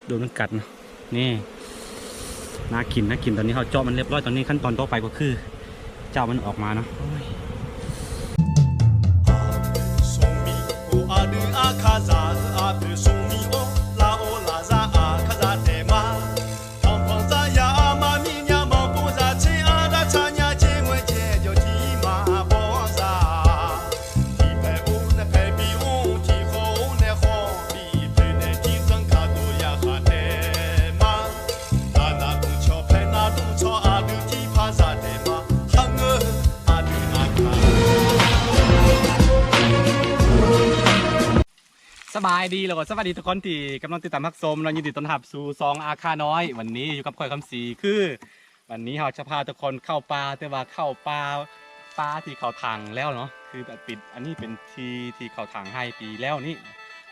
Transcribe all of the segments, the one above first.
ໂດນມັນກັດເນາະ ນີ້ ໜ້າກິນ ໜ້າກິນ. ຕອນນີ້ເຮົາເຈາະມັນຮຽບຮ້ອຍ ຕອນນີ້ຂັ້ນຕອນຕໍ່ໄປກໍຄືເຈາະມັນອອກມາເນາະ. ໂອ້ຍ ສະບາຍດີ ແລ້ວກໍສະຫວັດດີທຸກຄົນທີ່ກຳລັງຕິດຕາມຮັບຊົມເນາະ. ຍິນດີຕ້ອນຮັບສູ່ຊ່ອງອາຄານ້ອຍ. ວັນນີ້ຢູ່ກັບຂ້ອຍຄຳສີ ຄື ວັນນີ້ເຮົາຈະພາທຸກຄົນເຂົ້າປ່າ ແຕ່ວ່າເຂົ້າປ່າ ປ່າທີ່ເຂົາຖາງແລ້ວເນາະ ຄືປິດ. ອັນນີ້ເປັນທີ່ທີ່ເຂົາຖາງໄຮ່ປີແລ້ວນີ້.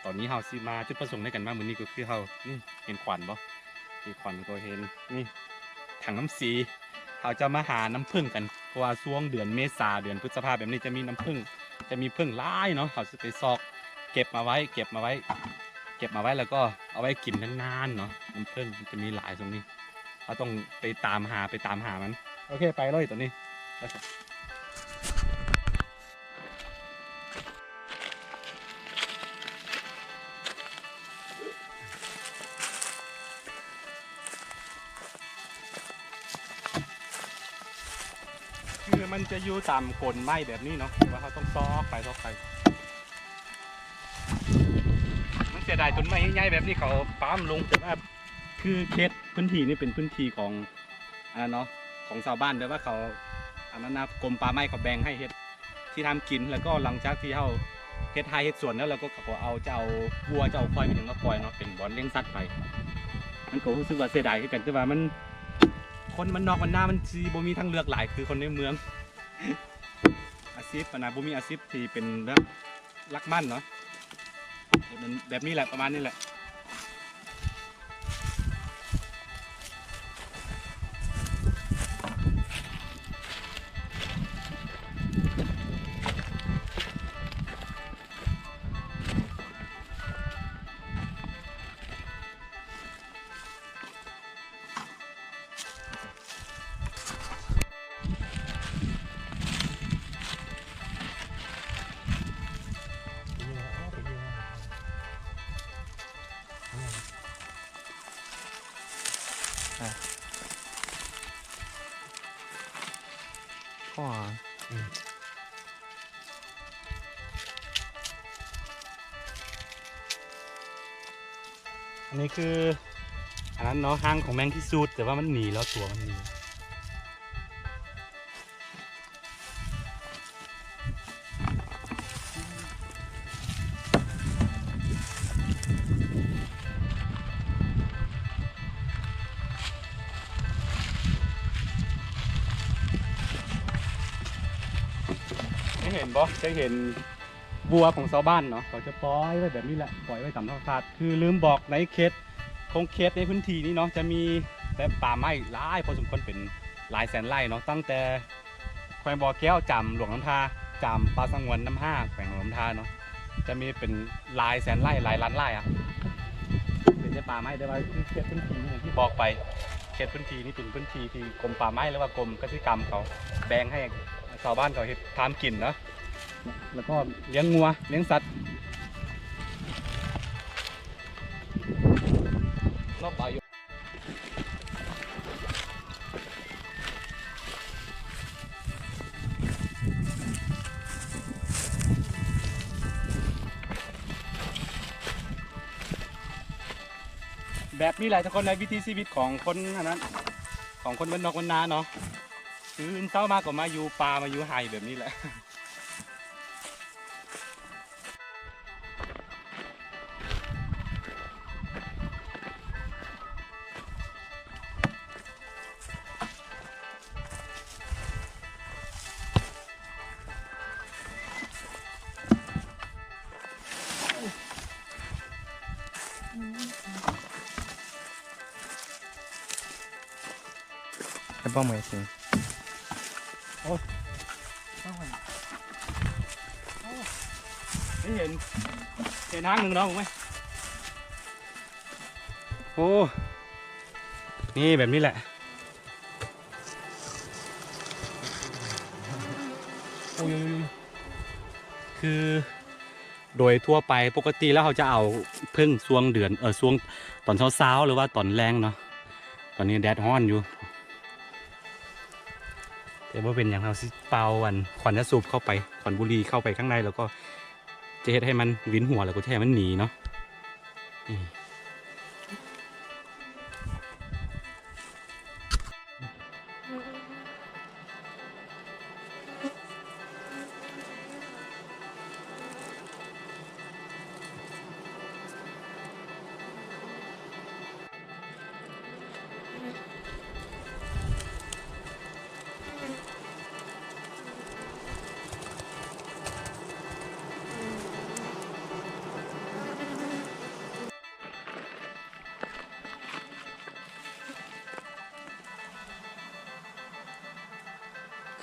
ຕອນນີ້ເຮົາຊິມາ ຈຸດປະສົງໃນການມາມື້ນີ້ກໍຄືເຮົາ ນີ້ ເຫັນຂວັນບໍ່? ເຫັນຂວັນກໍເຫັນ ນີ້ ຖັງນ້ຳສີ. ເຮົາຈະມາຫານ້ຳເຜິ້ງກັນ ເພາະວ່າຊ່ວງເດືອນເມສາ ເດືອນພຶດສະພາແບບນີ້ຈະມີນ້ຳເຜິ້ງ ຈະມີເຜິ້ງຫຼາຍເນາະ. ເຮົາຊິໄປຊອກເກັບມາໄວ້ ເກັບມາໄວ້ ເກັບມາໄວ້ ແລ້ວກໍເອົາໄວ້ກິນນານໆເນາະ. ນ້ຳເຜິ້ງມັນຈະມີຫຼາຍຊ່ວງນີ້. ເຮົາຕ້ອງໄປຕາມຫາ ໄປຕາມຫາມັນ. ໂອເຄ ໄປເລີຍຕອນນີ້. ຄືມັນຈະຢູ່ຕາມໂກນໄມ້ແບບນີ້ເນາະ ແຕ່ວ່າເຮົາຕ້ອງຊອກໄປ ຊອກໄປ. ມັນເສຍດາຍຕົ້ນໄມ້ໃຫຍ່ໆແບບນີ້ ເຂົາປາມລົງ ແຕ່ວ່າ ຄືເຂດພື້ນທີ່ນີ້ເປັນພື້ນທີ່ຂອງ ອັນນັ້ນເນາະ ຂອງຊາວບ້ານ ແບບວ່າເຂົາ ອັນນັ້ນນະ ກົມປ່າໄມ້ເຂົາແບ່ງໃຫ້ເຮັດທີ່ທຳກິນ. ແລ້ວກໍຫຼັງຈາກທີ່ເຮົາເຮັດໄຮ່ເຮັດສວນແລ້ວ ແລ້ວກໍເຂົາກໍເອົາ ຈະເອົາວັວ ຈະເອົາຄວາຍ ເປັນຫຍັງມາປ່ອຍເນາະ ເປັນບ່ອນລ້ຽງສັດໄປ. ມັນກໍຮູ້ສຶກວ່າເສຍດາຍຄືກັນ ແຕ່ວ່າມັນ ຄົນບ້ານນອກບ້ານນາມັນຊິບໍ່ມີທາງເລືອກຫຼາຍຄືຄົນໃນເມືອງ. ອາຊີບ ອັນນະ ບໍ່ມີອາຊີບທີ່ເປັນແບບ ລັກໝັ້ນເນາະ ແບບນີ້ແຫຼະ ປະມານນີ້ແຫຼະ. ພໍ ອັນນີ້ຄື ອັນນັ້ນເນາະ ຮ່າງຂອງແມງທີ່ສຸດ ແຕ່ວ່າມັນໜີແລ້ວ ຕົວມັນໜີ. ເຄີຍເຫັນບໍ່? ເຄີຍເຫັນ ບົວຂອງຊາວບ້ານເນາະ ເຂົາຈະປ່ອຍໄວ້ແບບນີ້ແຫຼະ ປ່ອຍໄວ້ຕາມທຳມະຊາດ. ຄືລືມບອກ ໃນເຂດ ຂົງເຂດໃນພື້ນທີ່ນີ້ເນາະ ຈະມີແບບປ່າໄມ້ຫຼາຍພໍສົມຄວນ ເປັນຫຼາຍແສນໄຮ່ເນາະ ຕັ້ງແຕ່ແຂວງບໍ່ແກ້ວ ຈາມຫຼວງນ້ຳທາ ຈາມປ່າສະຫງວນນ້ຳຫ້າ ແຂວງຫຼວງນ້ຳທາເນາະ ຈະມີເປັນຫຼາຍແສນໄຮ່ ຫຼາຍລ້ານໄຮ່ອະ ເປັນແຕ່ປ່າໄມ້. ແຕ່ວ່າຄືເຂດພື້ນທີ່ນີ້ ຢ່າງທີ່ບອກໄປ ເຂດພື້ນທີ່ນີ້ເປັນພື້ນທີ່ທີ່ກົມປ່າໄມ້ ຫຼືວ່າກົມກະສິກຳເຂົາແບ່ງໃຫ້ຊາວບ້ານເຂົາເຮັດທຳກິນເນາະ. ແລ້ວກໍລ້ຽງງົວ ລ້ຽງສັດ ລອບບາຢູ່ ແບບນີ້ແຫຼະທຸກຄົນ ໃນວິຖີຊີວິດຂອງຄົນ ອັນນັ້ນ ຂອງຄົນບ້ານນອກບ້ານນາເນາະ ຕື່ນເຊົ້າມາກໍມາຢູ່ປ່າ ມາຢູ່ໄຮ່ແບບນີ້ແຫຼະ. ໃຫ້ປ້ອມໄງຊິ ໂອ້ ໄດ້ເຫັນ ເຫັນທາງໜຶ່ງເນາະ ເບິ່ງໄວ້. ໂອ້ ນີ້ແບບນີ້ແຫຼະ ໂອ້ຍ ຄືໂດຍທົ່ວໄປປົກກະຕິແລ້ວເຮົາຈະເອົາເຜິ້ງຊ່ວງເດືອນ ເອີ ຊ່ວງຕອນເຊົ້າໆ ຫຼືວ່າຕອນແລງເນາະ. ຕອນນີ້ແດດຮ້ອນຢູ່ ແຕ່ບໍ່ເປັນຫຍັງ ເຮົາຊິເປົ່າອັນຄວັນຢາສູບເຂົ້າໄປ ຄວັນບຸຫຼີ່ເຂົ້າໄປຂ້າງໃນ ແລ້ວກໍຈະເຮັດໃຫ້ມັນວິນຫົວ ແລ້ວກໍຈະໃຫ້ມັນໜີເນາະ.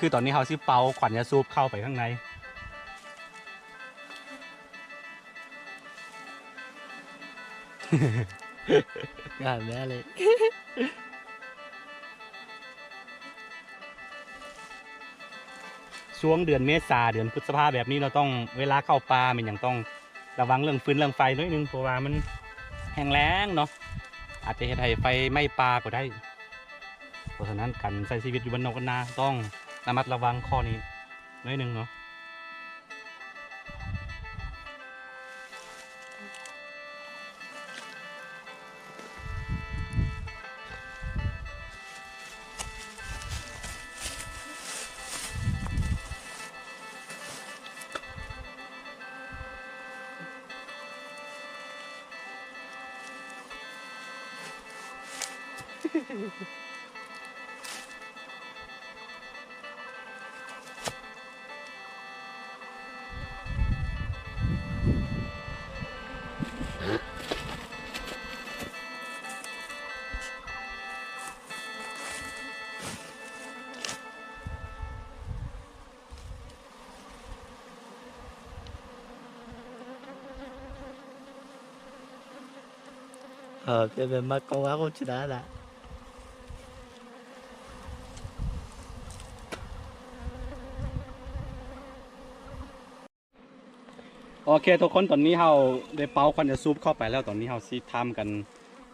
ຄືຕອນນີ້ເຮົາຊິເປົ່າຄວັນຢາສູບເຂົ້າໄປຂ້າງໃນ ງາມແນ່ເລີຍ. ຊ່ວງເດືອນເມສາ ເດືອນພຶດສະພາແບບນີ້ເນາະ ຕ້ອງ ເວລາເຂົ້າປ່າແມ່ນຫຍັງ ຕ້ອງລະວັງເລື່ອງຟືນເລື່ອງໄຟໜ້ອຍໜຶ່ງ ເພາະວ່າມັນແຫ້ງແລ້ງເນາະ ອາດຈະເຮັດໃຫ້ໄຟໄໝ້ປ່າກໍໄດ້. ເພາະສະນັ້ນ ການໃຊ້ຊີວິດຢູ່ບ້ານນອກບ້ານນາຕ້ອງລະມັດລະວັງຂໍ້ນີ້ໜ້ອຍໜຶ່ງເນາະ. ເອີ ເປັນແບບມັກກໍວ່າຄົນຊະນະລະ. ໂອເຄທຸກຄົນ ຕອນນີ້ເຮົາໄດ້ເປົ່າຄວັນຢາສູບເຂົ້າໄປແລ້ວ ຕອນນີ້ເຮົາຊິທຳກັນ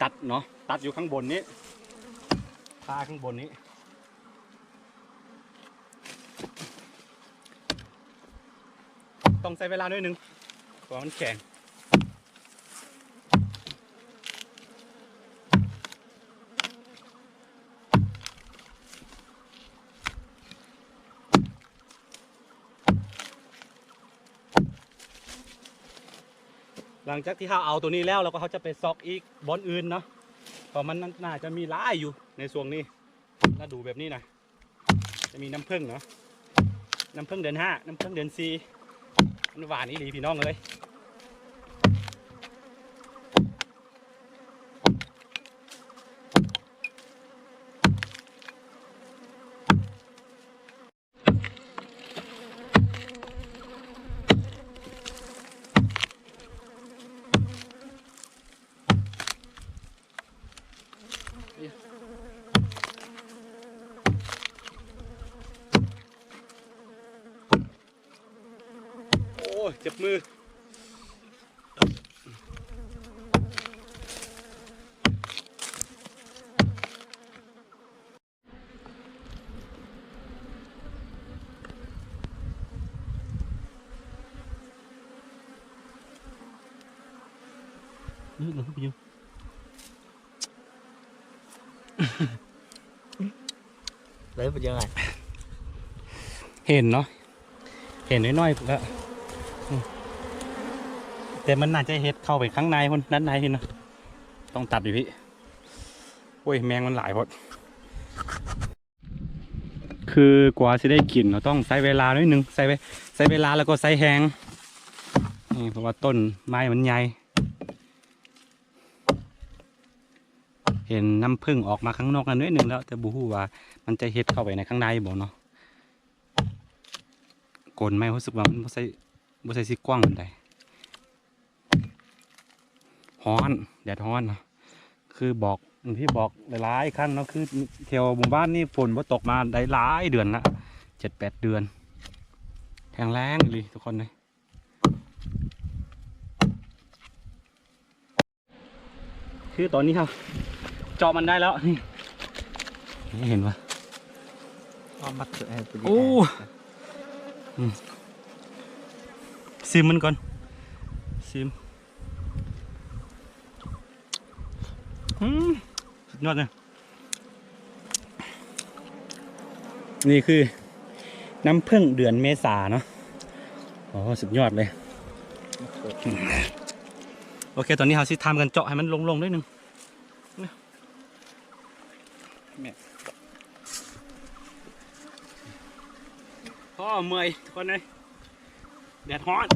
ຕັດເນາະ ຕັດຢູ່ຂ້າງບົນນີ້ ຄາຂ້າງບົນນີ້ ຕ້ອງໃຊ້ເວລາໜ້ອຍໜຶ່ງ ເພາະວ່າມັນແຂງ. ຫຼັງຈາກທີ່ເຮົາເອົາໂຕນີ້ແລ້ວ ແລ້ວກໍເຮົາຈະໄປຊອກອີກບ່ອນອື່ນເນາະ ເພາະມັນໜ້າຈະມີຫຼາຍຢູ່ໃນຊ່ວງນີ້ ລະດູແບບນີ້ນະ ຈະມີນ້ຳເຜິ້ງເນາະ ນ້ຳເຜິ້ງເດືອນຫ້າ ນ້ຳເຜິ້ງເດືອນສີ່ ມັນຫວານອີ່ຫຼີພີ່ນ້ອງເອີຍ. ໂອ້ຍ ເຈັບມື. ໄດ້ເປັນຍັງໄງ? ເຫັນເນາະ ເຫັນນ້ອຍໆ ແລ້ວ ອືມ ແຕ່ມັນໜ້າຈະເຮັດເຂົ້າໄປຂ້າງໃນພຸ້ນ ດ້ານໃນພຸ້ນນະ ຕ້ອງຕັດຢູ່ພີ້. ໂອ້ຍ ແມງມັນຫຼາຍໂພດ. ຄືກວ່າຊິໄດ້ກິນເນາະ ຕ້ອງໃຊ້ເວລາໜ້ອຍໜຶ່ງ ໃຊ້ເວ ໃຊ້ເວລາ ແລ້ວກໍໃຊ້ແຮງ ນີ້ ເພາະວ່າຕົ້ນໄມ້ມັນໃຫຍ່. ເຫັນນ້ຳເຜິ້ງອອກມາຂ້າງນອກນັ້ນໜ້ອຍໜຶ່ງແລ້ວ ແຕ່ບໍ່ຮູ້ວ່າມັນຈະເຮັດເຂົ້າໄປໃນຂ້າງໃນບໍ່ເນາະ. ກົນໄມ້ຮູ້ສຶກວ່າມັນບໍ່ໃສ່ ບໍ່ໃສ່ຊິກວ້າງປານໃດ. ຮ້ອນ ແດດຮ້ອນເນາະ ເຂ ຄືບອກ ທີ່ບອກຫຼາຍໆຄັ້ງເນາະ ຄືແຖວໝູ່ບ້ານນີ້ຝົນບໍ່ຕົກມາໄດ້ຫຼາຍເດືອນລະ ເຈັດແປດເດືອນ ແຫ້ງແລ້ງອີ່ຫຼີທຸກຄົນເອີຍ. ຄືຕອນນີ້ເຮົາເຈາະມັນໄດ້ແລ້ວ ນີ້ ນີ້ເຫັນບໍ່? ໂອ້ ອືມ ຊີມມັນກ່ອນ ຊີມ ອືມ ສຸດຍອດເລີຍ. ນີ້ຄືນ້ຳເຜິ້ງເດືອນເມສາເນາະ. ໂອ້ ສຸດຍອດເລີຍ. ໂອເຄ ຕອນນີ້ເຮົາຊິທຳການເຈາະໃຫ້ມັນໂລ່ງໆໜ້ອຍໜຶ່ງ. ໂອ້ ເມື່ອຍທຸກຄົນເອີຍ ແດດຮ້ອນ.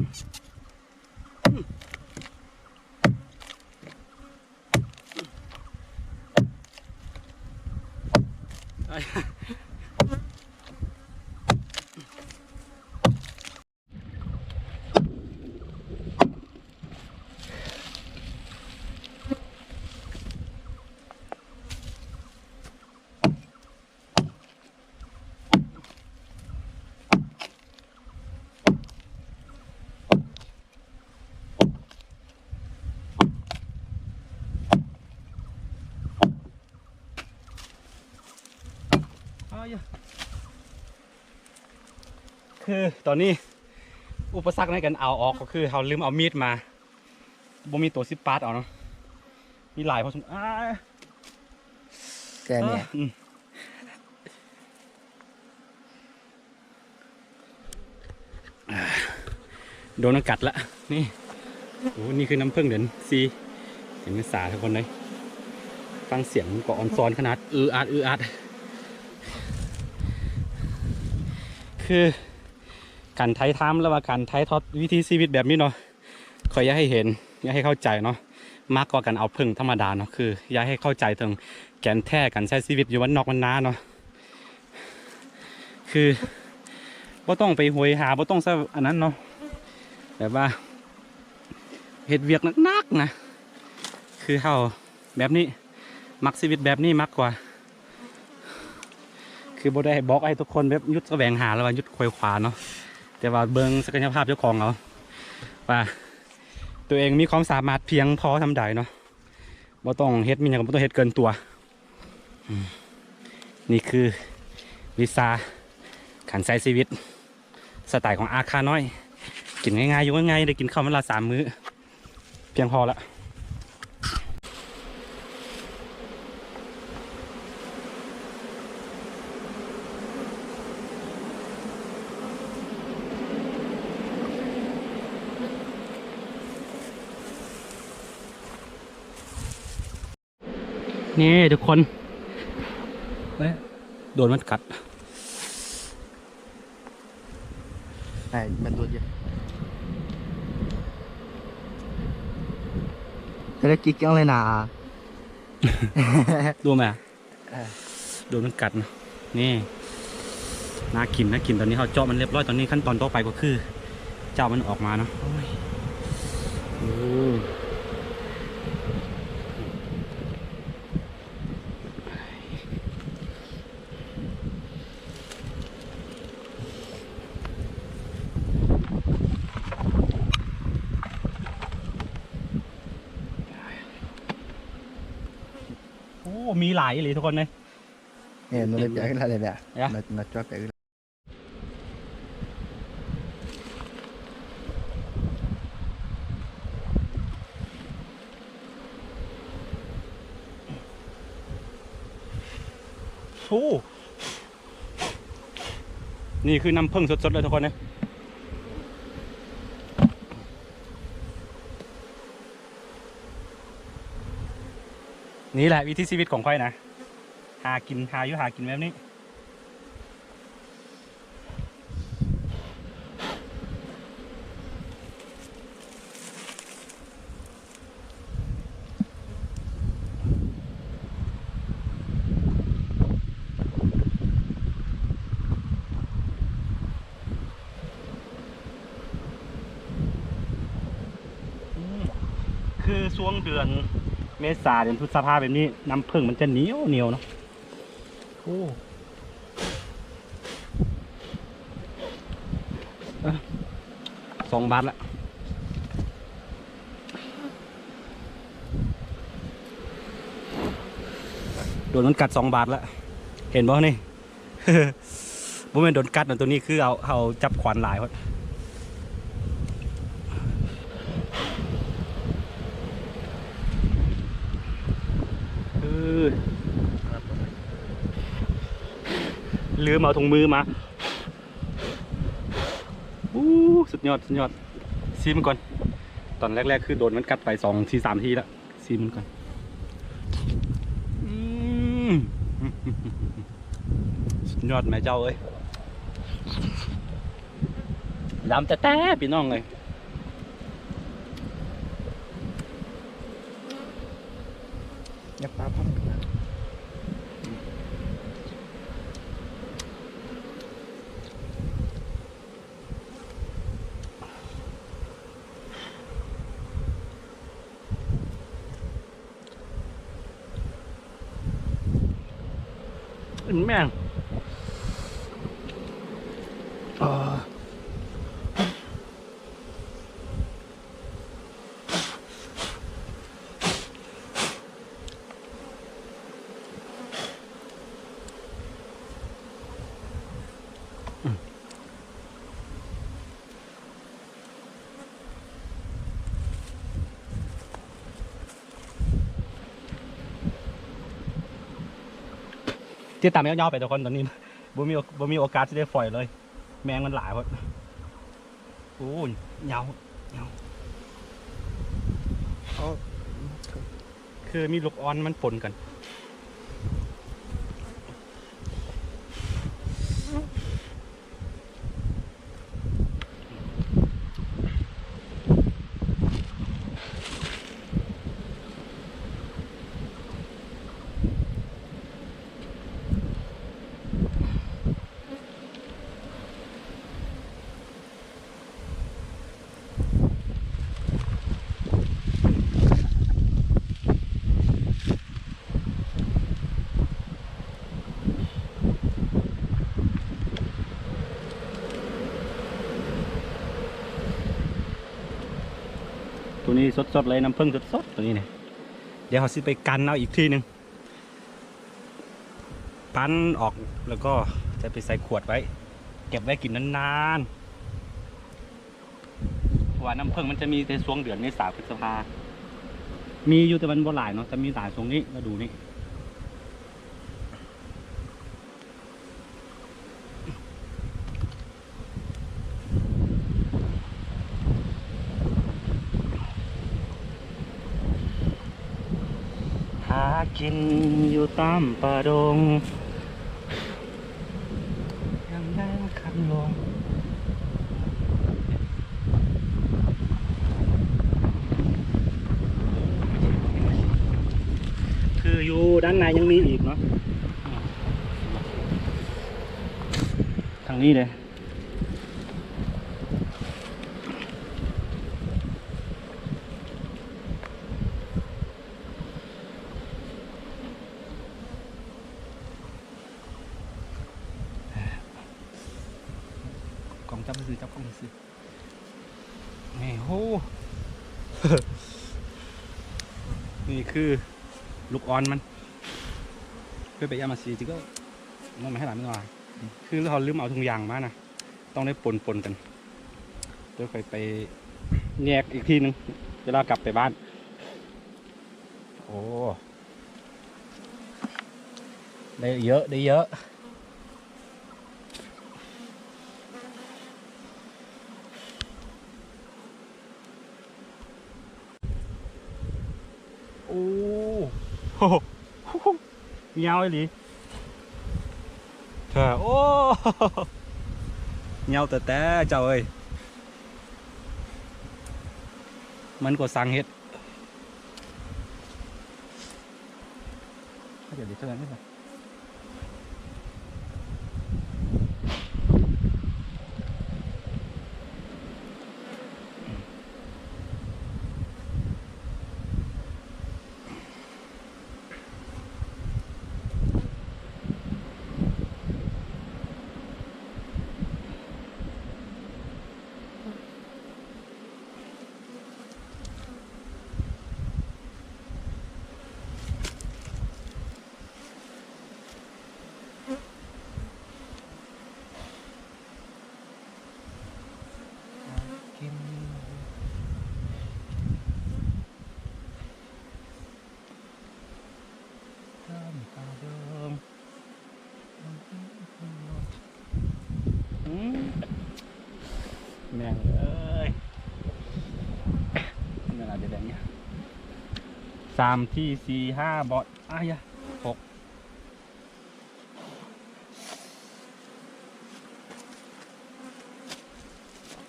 ຄືຕອນນີ້ອຸປະສັກໃນການເອົາອອກ ກໍຄືເຮົາລືມເອົາມີດມາ ບໍ່ມີໂຕຊິປາດເອົາເນາະ ມີຫຼາຍພໍສົມ ອາ ແກ່ແນ່ ອືມ. ອ່າ ໂດນມັນກັດລະ ນີ້ ໂອ້ ນີ້ຄືນ້ຳເຜິ້ງເດືອນສີ່ ເປັນເມສາທຸກຄົນເອີຍ ຟັງສຽງມັນກໍອອນຊອນຂະໜາດ ອືອາດ ອືອາດ. ຄືການຖ່າຍທຳ ຫຼືວ່າການຖ່າຍທອດວິຖີຊີວິດແບບນີ້ເນາະ ຂ້ອຍຢາກໃຫ້ເຫັນ ຢາກໃຫ້ເຂົ້າໃຈເນາະ ມາກກວ່າການເອົາເຜິ້ງທຳມະດາເນາະ ຄືຢາກໃຫ້ເຂົ້າໃຈເຖິງແກ່ນແທ້ການໃຊ້ຊີວິດຢູ່ບ້ານນອກບ້ານນາເນາະ ຄືບໍ່ຕ້ອງໄປໂຫຍຫາ ບໍ່ຕ້ອງໃຊ້ອັນນັ້ນເນາະ ແບບວ່າເຮັດວຽກໜັກໆນະ ຄືເຮົາແບບນີ້ ມັກຊີວິດແບບນີ້ມາກກວ່າ. ຄືບໍ່ໄດ້ບອກໃຫ້ທຸກຄົນແບບຢຸດສະແຫວງຫາ ຫຼືວ່າຢຸດໄຂວ່ຄວ້າເນາະ ແຕ່ວ່າເບິ່ງສັກກະຍະພາບເຈົ້າຂອງເອົາ ວ່າຕົວເອງມີຄວາມສາມາດພຽງພໍສ່ຳໃດເນາະ ບໍ່ຕ້ອງເຮັດມີຫຍັງ ບໍ່ຕ້ອງເຮັດເກີນຕົວ. ອືມ ນີ້ຄືວິຊາການໃຊ້ຊີວິດ ສະໄຕຂອງອາຄານ້ອຍ ກິນງ່າຍໆ ຢູ່ງ່າຍໆ ໄດ້ກິນເຂົ້າມື້ລະສາມມື້ ພຽງພໍລະ. ນີ້ທຸກຄົນ ໂດນມັນກັດ ໃຫ້ມັນໂດນຢູ່ ກະໄດ້ກິກຈັ່ງເລີຍນາ ຮູ້ໄໝ? ເອີ ໂດນມັນກັດເນາະ ນີ້ ໜ້າກິນ ໜ້າກິນ. ຕອນນີ້ເຮົາເຈາະມັນຮຽບຮ້ອຍ ຕອນນີ້ຂັ້ນຕອນຕໍ່ໄປກໍຄືເຈາະມັນອອກມາເນາະ. ໂອ້ຍ ໂອ້ ໂອ້ ມີຫຼາຍອີ່ຫຼີທຸກຄົນເອີຍ. ເອີ ມັນເປັນຈັ່ງຊັ້ນແຫຼະ ເອີ ມັນ ມັນຈອດໄປ. ໂອ້ ນີ້ຄືນ້ຳເຜິ້ງສົດໆເລີຍທຸກຄົນເອີຍ. ນີ້ແຫຼະວິຖີຊີວິດຂອງຂ້ອຍນະ ຫາກິນ ຫາຢູ່ຫາກິນແບບນີ້. ອືມ ຄືຊ່ວງເດືອນ ເມສາ ເດືອນພຶດສະພາແບບນີ້ ນ້ຳເຜິ້ງມັນຈະໜຽວໆເນາະ. ໂອ້ ສອງບາດລະ ໂດນມັນກັດສອງບາດລະ ເຫັນບໍ່ນີ້? ບໍ່ແມ່ນໂດນກັດນະ ໂຕນີ້ຄືເຮົາ ເຮົາຈັບຂວັນຫຼາຍໂພດ. ເອີ ລືມເອົາຖົງມືມາ. ອູ້ ສຸດຍອດ ສຸດຍອດ. ຊີມມັນກ່ອນ. ຕອນແລກໆ ຄືໂດນມັນກັດໄປສອງ ສີ່ ສາມທີລະ. ຊີມມັນກ່ອນ. ອືມ ສຸດຍອດແມ່ເຈົ້າເອີຍ. ດຳແຕ່ໆ ພີ່ນ້ອງເອີຍ. ຢາກປາພັນຂະໜາດ. ອືມ ແມ່ນ ຕິດຕາມຍາວໆ ໄປທຸກຄົນ. ຕອນນີ້ບໍ່ມີ ບໍ່ມີໂອກາດຊິໄດ້ຝອຍເລີຍ ແມງມັນຫຼາຍໂພດ. ໂອ້ຍ ຍາວ ຍາວ. ອໍ ຄືມີລູກອ່ອນມັນປົນກັນ. ໂຕນີ້ສົດໆເລີຍ ນ້ຳເຜິ້ງສົດໆ ໂຕນີ້ນີ້. ດຽວເຮົາຊິໄປກັ່ນເອົາອີກທີໜຶ່ງ ປັ່ນອອກ ແລ້ວກໍຈະໄປໃສ່ຂວດໄວ້ ເກັບໄວ້ກິນນານໆ. ເພາະວ່ານ້ຳເຜິ້ງມັນຈະມີແຕ່ຊ່ວງເດືອນເມສາ ພຶດສະພາ ມີຢູ່ ແຕ່ມັນບໍ່ຫຼາຍເນາະ ຈະມີຫຼາຍຊ່ວງນີ້ ລະດູນີ້. ຫາກິນຢູ່ຕາມປ່າດົງ ຢ່າງໃດມັນຄັນລົງ ຄືຢູ່ດ້ານໃນຍັງມີອີກເນາະ ທາງນີ້ເດ້. ກ້ອງຈັບຊື່ໆ ຈັບກ້ອງຊື່ໆ ນີ້ ໂຫ ນີ້ຄືລູກອ່ອນມັນ ເຄີຍໄປຢາມມາຊີຈິກ ມອງໄປໃຫ້ຫຼານມັນວ່າ ຄືເຮົາລືມເອົາຖົງຢາງມານະ ຕ້ອງໄດ້ປົນໆກັນ ດຽວຄ່ອຍໄປແຍກອີກທີໜຶ່ງ ເວລາກັບໄປບ້ານ. ໂອ້ ໄດ້ເຍອະ ໄດ້ເຍອະ. ໂອ້ ຍາວອີ່ຫຼີ ແທ້ ໂອ້ ຍາວແຕ່ໆ ເຈົ້າເອີຍ ມັນກໍຊ່າງເຮັດ. ແມ່ງເອີຍ ເວລາຈະໄດ້ ສາມ ສີ່ ຫ້າ ບໍ່ ອາຍະ ຫົກ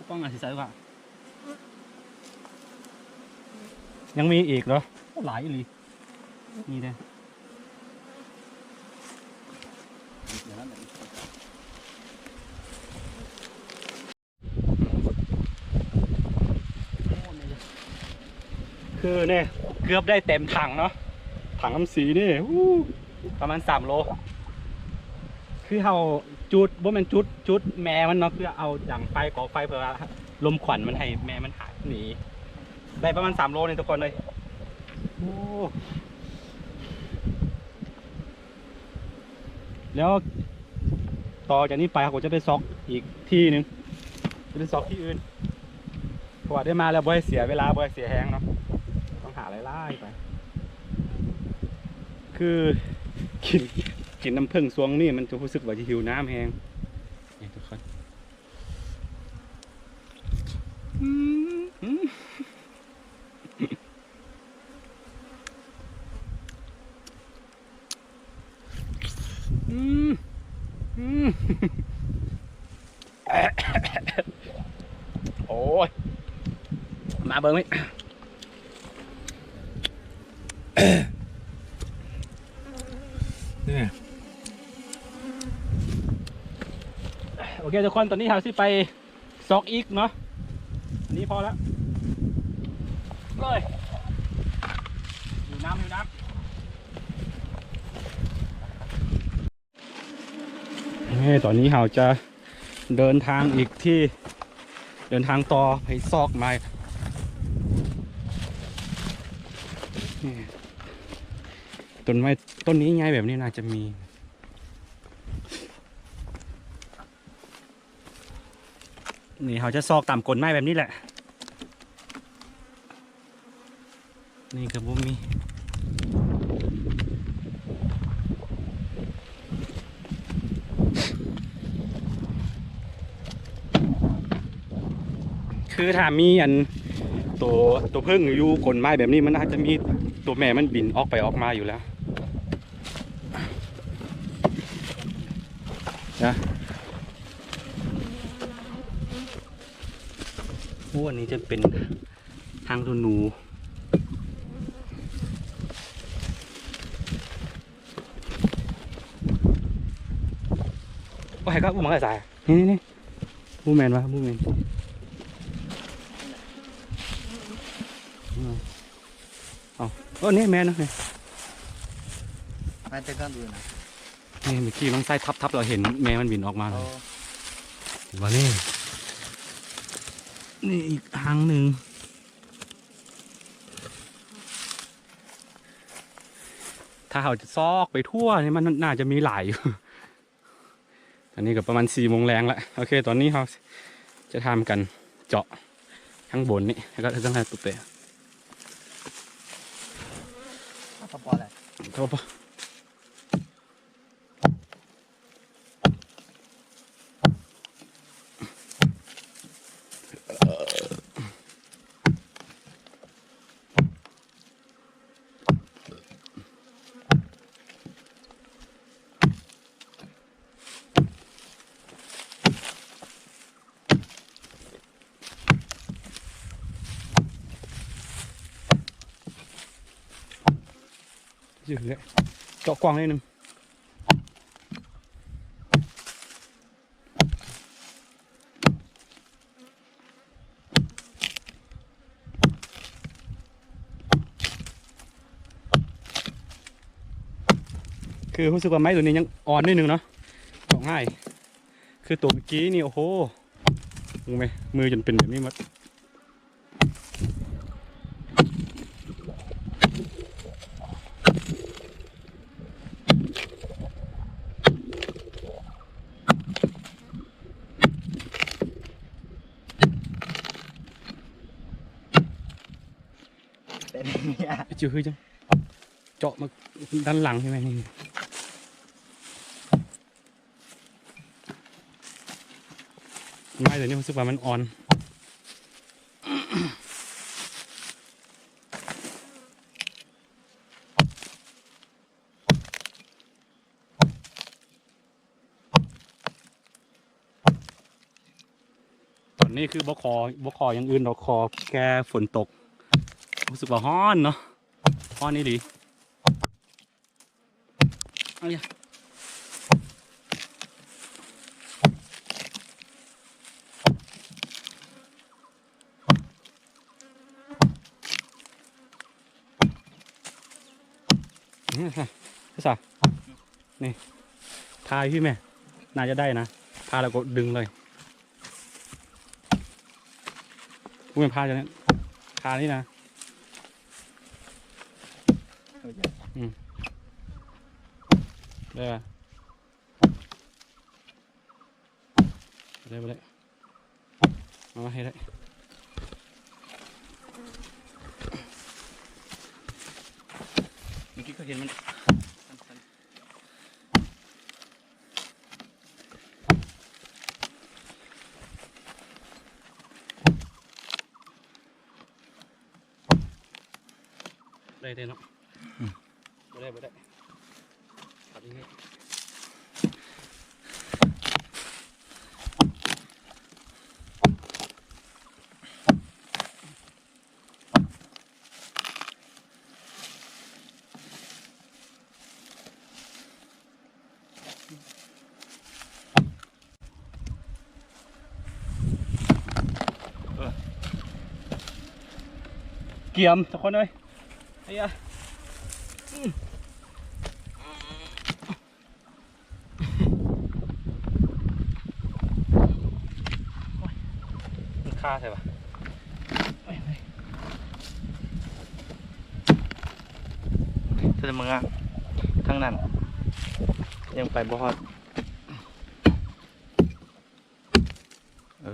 ກ້ອງໜ້າຊິໃສ່ວ່າ ຍັງມີອີກເນາະ ໂອ້ ຫຼາຍອີ່ຫຼີ ນີ້ເດ້. ຄືນີ້ເກືອບໄດ້ເຕັມຖັງເນາະ ຖັງນ້ຳສີນີ້ ປະມານສາມໂລ. ຄືເຮົາຈູດ ບໍ່ແມ່ນຈູດ ຈູດແມ່ມັນເນາະ ເພື່ອເອົາດັງໄຟ ກໍ່ໄຟ ເພື່ອວ່າລົມຄວັນມັນໃຫ້ແມ່ມັນຫາຍໜີ ໄດ້ປະມານສາມໂລນີ້ທຸກຄົນເອີຍ. ໂອ້ ແລ້ວຕໍ່ຈາກນີ້ໄປເຮົາກໍຈະໄປຊອກອີກທີ່ໜຶ່ງ ຈະໄປຊອກທີ່ອື່ນ ເພາະວ່າໄດ້ມາແລ້ວບໍ່ໃຫ້ເສຍເວລາ ບໍ່ໃຫ້ເສຍແຮງເນາະ ຕ້ອງຫາຫຼາຍໆໄປ. ຄືກິນ ກິນນ້ຳເຜິ້ງຊ່ວງນີ້ມັນຈະຮູ້ສຶກວ່າຈະຫິວນ້ຳແຮງ ນີ້ທຸກຄົນ ອືມ ອືມ ອືມ ອືມ ໂອ້ຍ ມາເບິ່ງນີ້ ນີ້ ໂອເຄທຸກຄົນ ຕອນນີ້ເຮົາຊິໄປ ຊອກອີກເນາະ ອັນນີ້ພໍແລ້ວ ເລີຍ ຫິວນ້ຳ ຫິວນ້ຳ. ເອີ ຕອນນີ້ເຮົາຈະເດີນທາງອີກທີ່ ເດີນທາງຕໍ່ໄປຊອກໄມ້ ນີ້ ຕົ້ນໄມ້ຕົ້ນນີ້ໃຫຍ່ແບບນີ້ໜ້າຈະມີ ນີ້ເຮົາຈະຊອກຕາມກົນໄມ້ແບບນີ້ແຫຼະ ນີ້ກໍບໍ່ມີ ຄືຖ້າມີອັນໂຕ ໂຕເຜິ້ງຢູ່ກົນໄມ້ແບບນີ້ ມັນອາດຈະມີໂຕແມ່ມັນບິນອອກໄປອອກມາຢູ່ແລ້ວ. ນະ ໂອ້ ອັນນີ້ຈະເປັນທາງໜູໆ ໂອ້ຍ ກໍອຸ້ມມາສາຍ ນີ້ໆໆ ບໍ່ແມ່ນວະ ບໍ່ແມ່ນ ເອົາ ເອີ ນີ້ແມ່ນນະ ນີ້ ມາແຕ່ກ້ອນອື່ນນະ ນີ້ເມື່ອກີ້ມັນໃສ່ທັບໆ ແລ້ວເຫັນແມ່ມັນບິນອອກມາ ເອີ ວ່ານີ້ ນີ້ອີກທາງໜຶ່ງ ຖ້າເຮົາຈະຊອກໄປທົ່ວນີ້ ມັນໜ້າຈະມີຫຼາຍຢູ່. ຕອນນີ້ກໍປະມານສີ່ໂມງແລງລະ ໂອເຄ ຕອນນີ້ເຮົາຈະທຳກັນເຈາະທາງບົນນີ້ ແລ້ວກໍທາງນັ້ນຕຸແປ ພໍແລ້ວ ພໍ ພໍ. ເຈາະກວ້າງໜ້ອຍໜຶ່ງ. ຄືຮູ້ສຶກວ່າໄມ້ໂຕນີ້ຍັງອ່ອນໜ້ອຍໜຶ່ງເນາະ ເຈາະງ່າຍ ຄືໂຕເມື່ອກີ້ນີ້ ໂອ້ໂຫ ຮູ້ໄໝ ມືຈົນເປັນແບບນີ້ໝົດ. ເຈາະມາດ້ານຫຼັງໃຊ່ໄໝ ນີ້ ໄມ້ໂຕນີ້ຮູ້ສຶກວ່າມັນອ່ອນ ນີ້ຄືບໍ່ຂໍ ບໍ່ຂໍຢ່າງອື່ນດອກ ຂໍແຄ່ຝົນຕົກ. ຮູ້ສຶກວ່າຮ້ອນເນາະ ຮ້ອນອີ່ຫຼີ. ເອົາເດ ນີ້ ນີ້ ທ່າຢູ່ພີ້ແມ່ ໜ້າຈະໄດ້ນະ ທ່າແລ້ວກໍດຶງເລີຍ. ບໍ່ແມ່ນທ່າຈັ່ງນັ້ນ ທ່ານີ້ນະ. ອືມ ໄດ້ປະ? ໄດ້ ບໍ່ໄດ້ ເອົາມາໃຫ້ໄດ້. ເມື່ອກີ້ກໍເຫັນມັນ ໄດ້ເດ້ເນາະ. ອືມ ບໍ່ໄດ້ ບໍ່ໄດ້ ຕັດນີ້. ກຽມທຸກຄົນເອີຍ ໄອ້ຍາ ອືມ ໂອ້ຍ ມັນຄາໃສ່ວະ. ແຕ່ເມືອທາງນັ້ນ ຍັງໄປບໍ່ຮອດ. ເອີ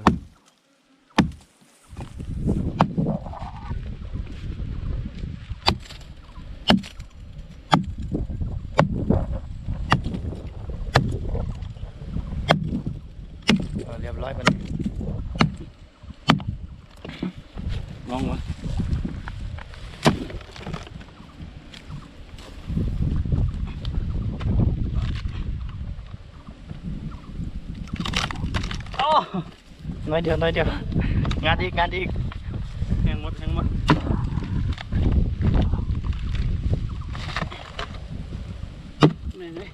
ເອີ ລຽບຮ້ອຍບັດນີ້. ລອງເບິ່ງ ໂອ້ ໜ້ອຍດຽວ ໜ້ອຍດຽວ ງັດອີກ ງັດອີກ ແຮງໝົດ ແຮງໝົດ ແມ່ນເລີຍ.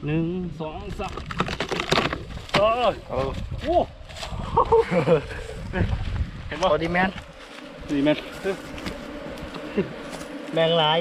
ໜຶ່ງ ສອງ ສາມ ເອີ ເອີ ໂອ້ ເຫັນບໍ່? ພໍດີແມ່ນ ນີ້ແມ່ນ ແມ່ນຫຼາຍ.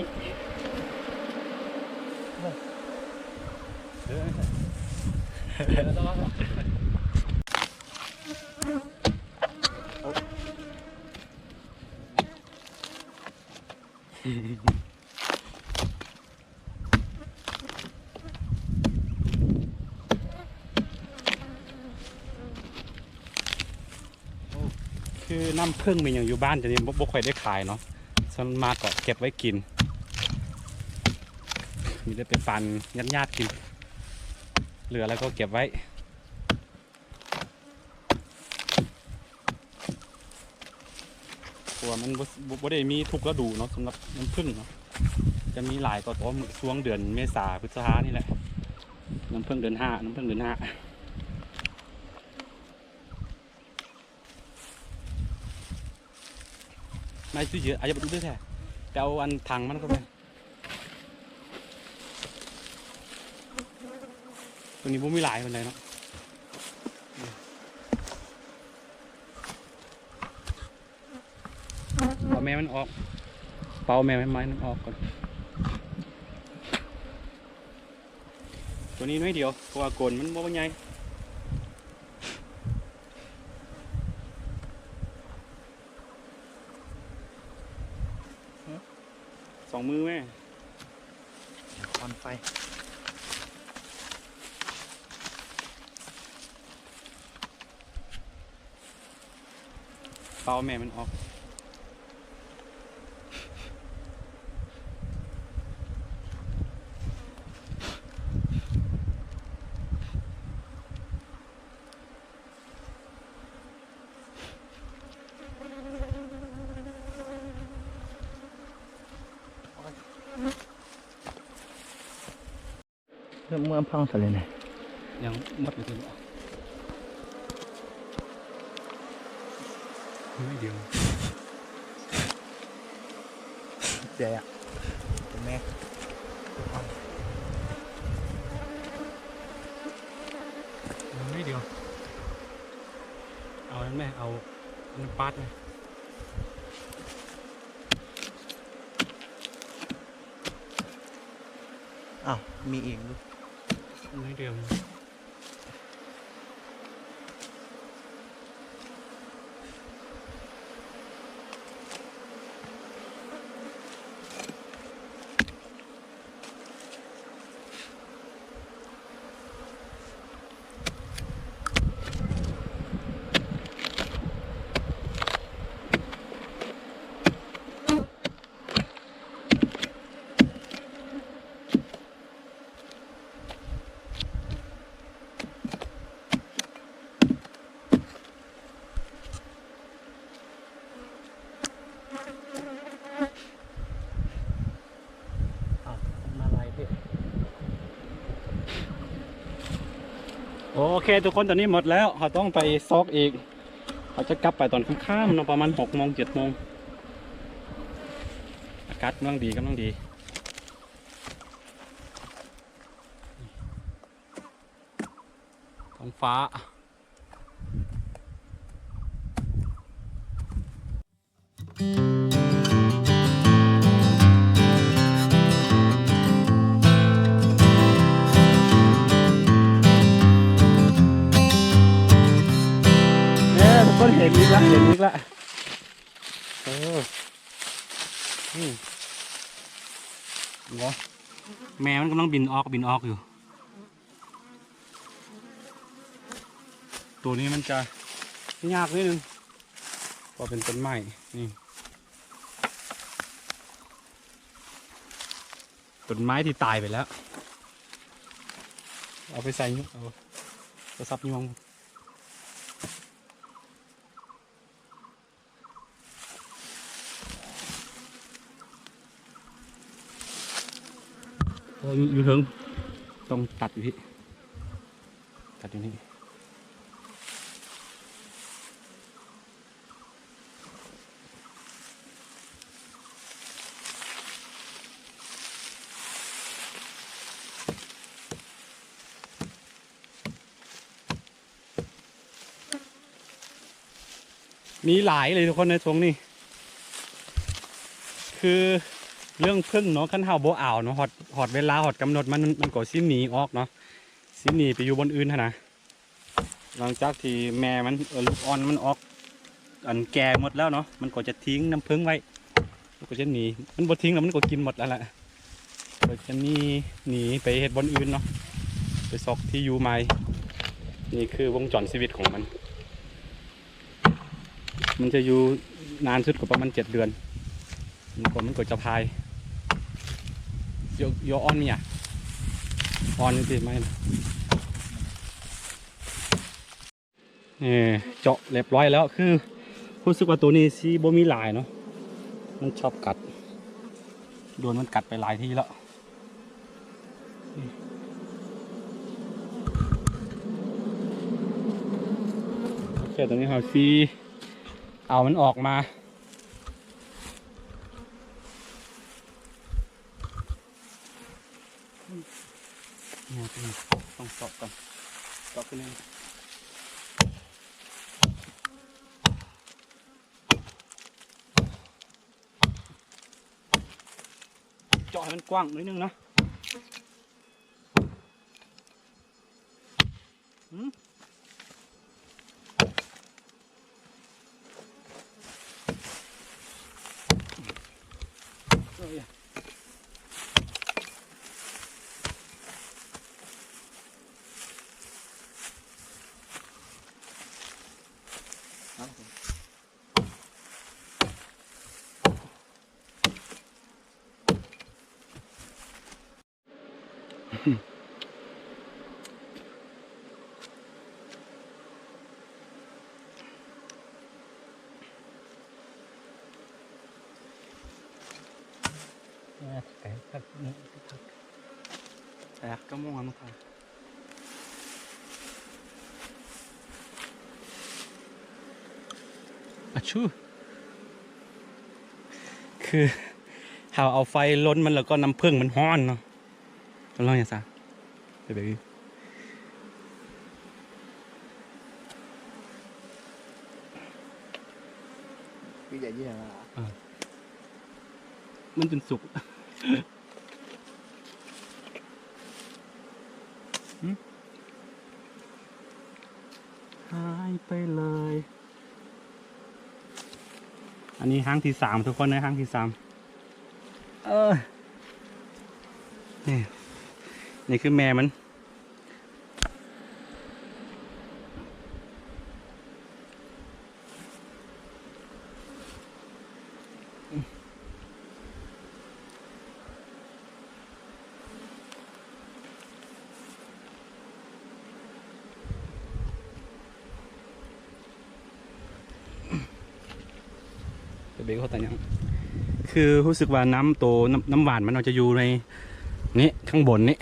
ຄືນ້ຳເຜິ້ງມີຫຍັງຢູ່ບ້ານຈະນີ້ ບໍ່ ບໍ່ຄ່ອຍໄດ້ຂາຍເນາະ ສ່ວນມາກກໍເກັບໄວ້ກິນ ມີແຕ່ໄປປັນຍາດໆກິນ ເຫຼືອແລ້ວກໍເກັບໄວ້ ເພາະວ່າມັນບໍ່ ບໍ່ ບໍ່ໄດ້ມີທຸກລະດູເນາະ ສຳລັບນ້ຳເຜິ້ງເນາະ ຈະມີຫຼາຍກໍຕອນຊ່ວງເດືອນເມສາ ພຶດສະພານີ້ແຫຼະ ນ້ຳເຜິ້ງເດືອນຫ້າ ນ້ຳເຜິ້ງເດືອນຫ້າ. ໄມ້ຊື່ເຍອະ ອາດຈະບໍ່ໄດ້ແທ້ ແຕ່ເອົາອັນຖັງມັນກໍໄດ້ ຕົວນີ້ບໍ່ມີຫຼາຍປານໃດເນາະ ເອົາແມ່ມັນອອກ ເປົ່າແມ່ມັນ ໄມ້ມັນອອກກ່ອນ ຕົວນີ້ໜ້ອຍດຽວ ເພາະວ່າກົນມັນບໍ່ໃຫຍ່. ສອງມືແມ່ ຄວັນໄຟ ເປົ່າແມ່ມັນອອກ. ໂ ເມືອງພັງຊະເລີຍນີ້ ຍັງໝົດຢູ່ຕິ ໜ້ອຍດຽວ ແຈກ ເຫັນແມ ໜ້ອຍດຽວ ເອົານັ້ນແມ ເອົາອັນນັ້ນປາດແມ. ອ້າວ ມີອີກຢູ່ ໜ້ອຍດຽວ. ໂອເຄທຸກຄົນ ຕອນນີ້ໝົດແລ້ວ ເຮົາຕ້ອງໄປຊອກອີກ. ເຮົາຈະກັບໄປຕອນຄ່ຳໆເນາະ ປະມານຫົກໂມງ ເຈັດໂມງ. ອາກາດກຳລັງດີ ກຳລັງດີ ທ້ອງຟ້າ. ເອີ ທຸກຄົນເຫັນອີກລະ ເຫັນອີກລະ ເອີ ອືມ ເຫັນບໍ່ ແມ່ມັນກຳລັງບິນອອກ ບິນອອກຢູ່. ໂຕນີ້ມັນຈະຍາກໜ້ອຍໜຶ່ງ ເພາະເປັນຕົ້ນໄມ້ ນີ້ ຕົ້ນໄມ້ທີ່ຕາຍໄປແລ້ວ ເອົາໄປໃສ່ ເອົາໂທລະສັບຍ່ວງ. ໂອ້ ຢູ່ ຢູ່ເທິງ ຕ້ອງຕັດຢູ່ພີ້ ຕັດຢູ່ນີ້. ມີຫຼາຍເລີຍທຸກຄົນໃນທົ່ງນີ້ ຄືເລື່ອງເຜິ້ງເນາະ ຄັນເຮົາບໍ່ເອົາເນາະ ຮອດ ຮອດເວລາ ຮອດກຳນົດມັນ ມັນກໍຊິໜີອອກເນາະ ຊິໜີໄປຢູ່ບ່ອນອື່ນຫັ້ນນະ. ຫຼັງຈາກທີ່ແມ່ມັນ ເອີ ລູກອ່ອນມັນອອກ ອັນແກ່ໝົດແລ້ວເນາະ ມັນກໍຈະຖິ້ງນ້ຳເຜິ້ງໄວ້ ມັນກໍຈະໜີ ມັນບໍ່ຖິ້ງແລ້ວ ມັນກໍກິນໝົດແລ້ວລະ ກໍຈະໜີ ໜີໄປເຮັດບ່ອນອື່ນເນາະ ໄປຊອກທີ່ຢູ່ໃໝ່. ນີ້ຄືວົງຈອນຊີວິດຂອງມັນ ມັນຈະຢູ່ນານສຸດກໍປະມານເຈັດເດືອນ ມັນກໍ ມັນກໍຈະພາຍ ໂຍ ໂຍອ່ອນມີຫຍັງ ອ່ອນຈັ່ງຊີ້ໄໝ. ເອີ ເຈາະຮຽບຮ້ອຍແລ້ວ ຄືຮູ້ສຶກວ່າໂຕນີ້ຊິບໍ່ມີຫຼາຍເນາະ ມັນຊອບກັດ ໂດນມັນກັດໄປຫຼາຍທີແລ້ວ. ໂອເຄ ຕອນນີ້ເຮົາຊິເອົາມັນອອກມາ. ຕ້ອງເຈາະກ່ອນ ເຈາະຂຶ້ນນີ້ ເຈາະໃຫ້ມັນກວ້າງໜ້ອຍໜຶ່ງນະ. ຫືມ ເອີຍ ອ່າ ໄກຄັກ ໄກຄັກ. ແປດເກົ້າໂມງແລ້ວ ມາຖ່າຍ ອາຊູ ຄືເຮົາເອົາໄຟລົນມັນ ແລ້ວກໍນ້ຳເຜິ້ງມັນຮ້ອນເນາະ. ກຳລັງຫຍັງຊະ ເປັນແບບນີ້ ຄືໃຫຍ່ເຍ ອ່າ ມັນຈົນສຸກ ຫາຍໄປເລີຍ. ອັນນີ້ຄັ້ງທີສາມ ທຸກຄົນເອີຍ ຄັ້ງທີສາມ ເອີ ນີ້ ນີ້ຄືແມ່ມັນ ໄປເບັງເຂົາຕາຫຍັງ ຄືຮູ້ສຶກວ່ານ້ຳໂຕ ນ້ຳ ນ້ຳຫວານມັນອາດຈະຢູ່ໃນນີ້ ຂ້າງບົນນີ້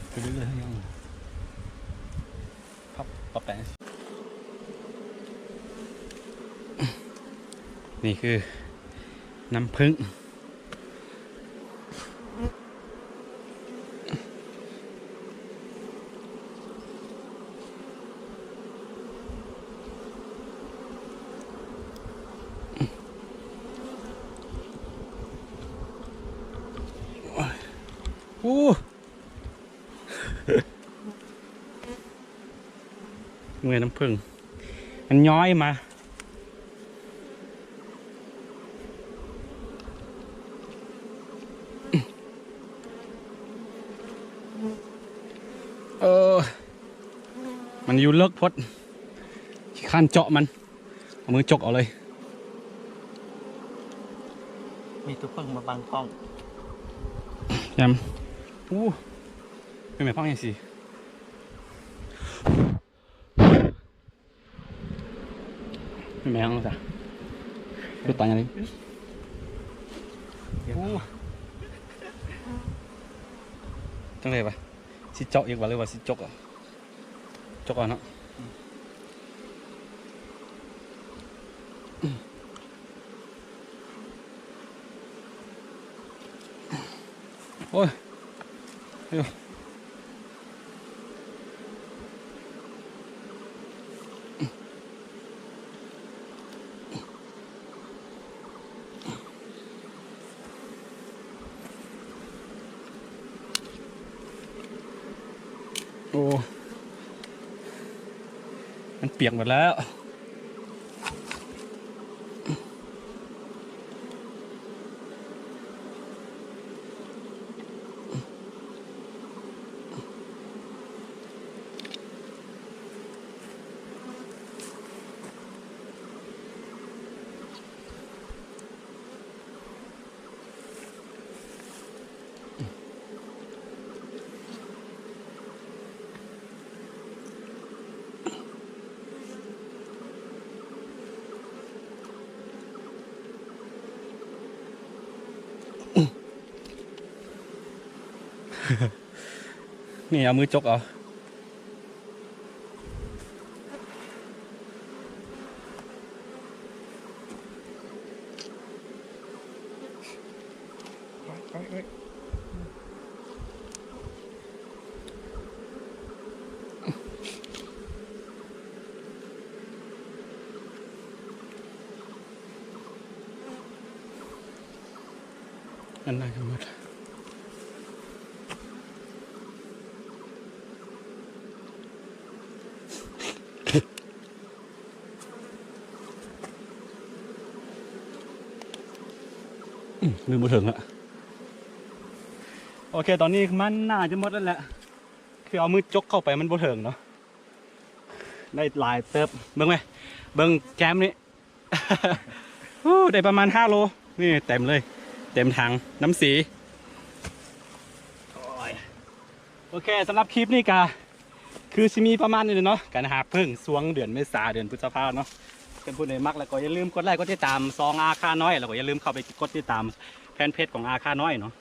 ໄປເລື້ອຍໆ ພັບ ປັບແປງ ນີ້ຄືນ້ຳເຜິ້ງ. ໂອ້ ເມື່ອຍນ້ຳເຜິ້ງ ມັນຍ້ອຍມາ ເອີ ມັນຢູ່ເລິກໂພດ ຂີ້ຄ້ານເຈາະມັນ ເອົາມືຈົກເອົາເລີຍ ມີຕົວເຜິ້ງມາບັງກ້ອງ ຍຳ ໂອ້ ແມ່ນແມ່ນພັກຫຍັງຊີ້ ແມ່ນຫຍັງຊະ ຄືຕາຍຫຍັງນີ້ ໂອ້ ຈັ່ງໃດວະ ຊິເຈາະອີກວະ ຫຼືວ່າຊິຈົກເອົາ? ຈົກເອົາເນາະ ໂອ້ຍ ໂອ້ ມັນປຽກໝົດແລ້ວ. ນີ້ເອົາມືຈົກເອົາ. ອັນນັ້ນກໍໝົດ ອືມ ມືບໍ່ເຖິງລະ. ໂອເຄ ຕອນນີ້ມັນໜ້າຈະໝົດແລ້ວແຫຼະ ຄືເອົາມືຈົກເຂົ້າໄປມັນບໍ່ເຖິງເນາະ ໄດ້ຫຼາຍເຕີບ. ເບິ່ງແມ ເບິ່ງແກ້ມນີ້ ໂອ້ ໄດ້ປະມານຫ້າໂລ ນີ້ເຕັມເລີຍ ເຕັມຖັງນ້ຳສີ. ໂອເຄ ສຳລັບຄລິບນີ້ກະຄືຊິມີປະມານນີ້ເນາະ ການຫາເຜິ້ງຊ່ວງເດືອນເມສາ ເດືອນພຶດສະພາເນາະ. ຄັນຜູ້ໃດມັກແລ້ວກໍຢ່າລືມກົດໄລ້ກົດຕິດຕາມຊ່ອງອາຄານ້ອຍ ແລ້ວກໍຢ່າລືມເຂົ້າໄປກົດຕິດຕາມແຟນເພຈຂອງອາຄານ້ອຍເນາະ.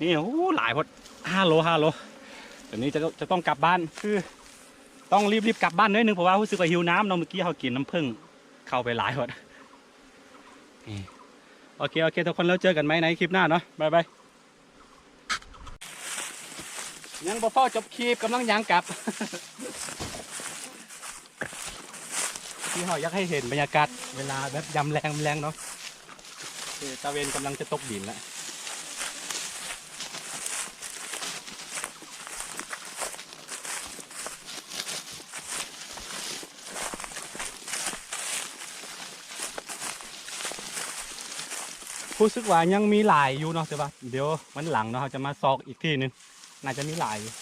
ນີ້ ໂອ້ ຫຼາຍໂພດ ຫ້າໂລ ຫ້າໂລ. ດຽວນີ້ຈະ ຈະຕ້ອງກັບບ້ານ ຄືຕ້ອງຣີບໆກັບບ້ານໜ້ອຍໜຶ່ງ ເພາະວ່າຮູ້ສຶກວ່າຫິວນ້ຳເນາະ. ມື້ກີ້ເຮົາກິນນ້ຳເຜິ້ງເຂົ້າໄປຫຼາຍໂພດ. ນີ້ ໂອເຄ ໂອເຄ ທຸກຄົນ ແລ້ວເຈີກັນໃໝ່ໃນຄລິບໜ້າເນາະ. ບາຍບາຍ. ຍັງບໍ່ພໍ້ຈົບຄລິບ ກຳລັງຍ່າງກັບ ທີ່ເຮົາຢາກໃຫ້ເຫັນບັນຍາກາດເວລາແບບຍາມແລງ ແລງເນາະ. ເອີ ຕາເວັນກຳລັງຈະຕົກດິນແລ້ວ. ຮູ້ສຶກວ່າຍັງມີຫຼາຍຢູ່ເນາະ ແຕ່ວ່າດຽວວັນຫຼັງເນາະ ເຮົາຈະມາຊອກອີກທີໜຶ່ງ ໜ້າຈະມີຫຼາຍຢູ່.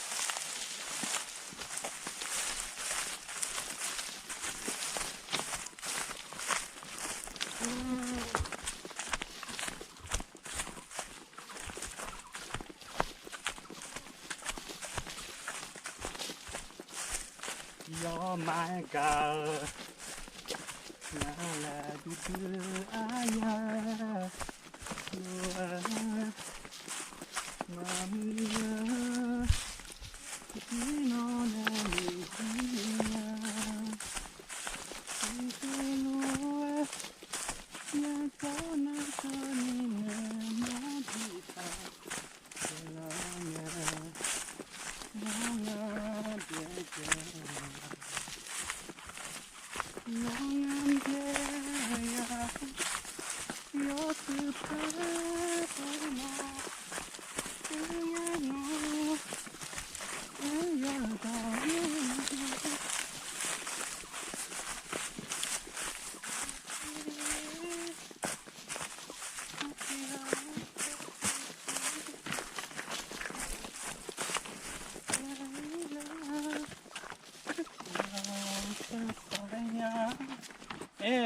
ເອີ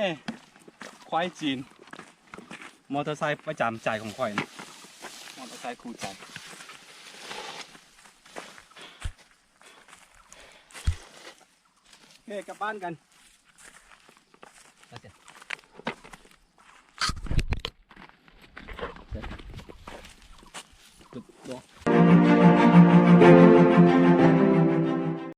ຄວາຍຈີນ ມໍເຕີໄຊປະຈຳໃຈຂອງຂ້ອຍນະ ມໍເຕີໄຊຄູ່ໃຈ. ໂອເຄ ກັບບ້ານກັນ.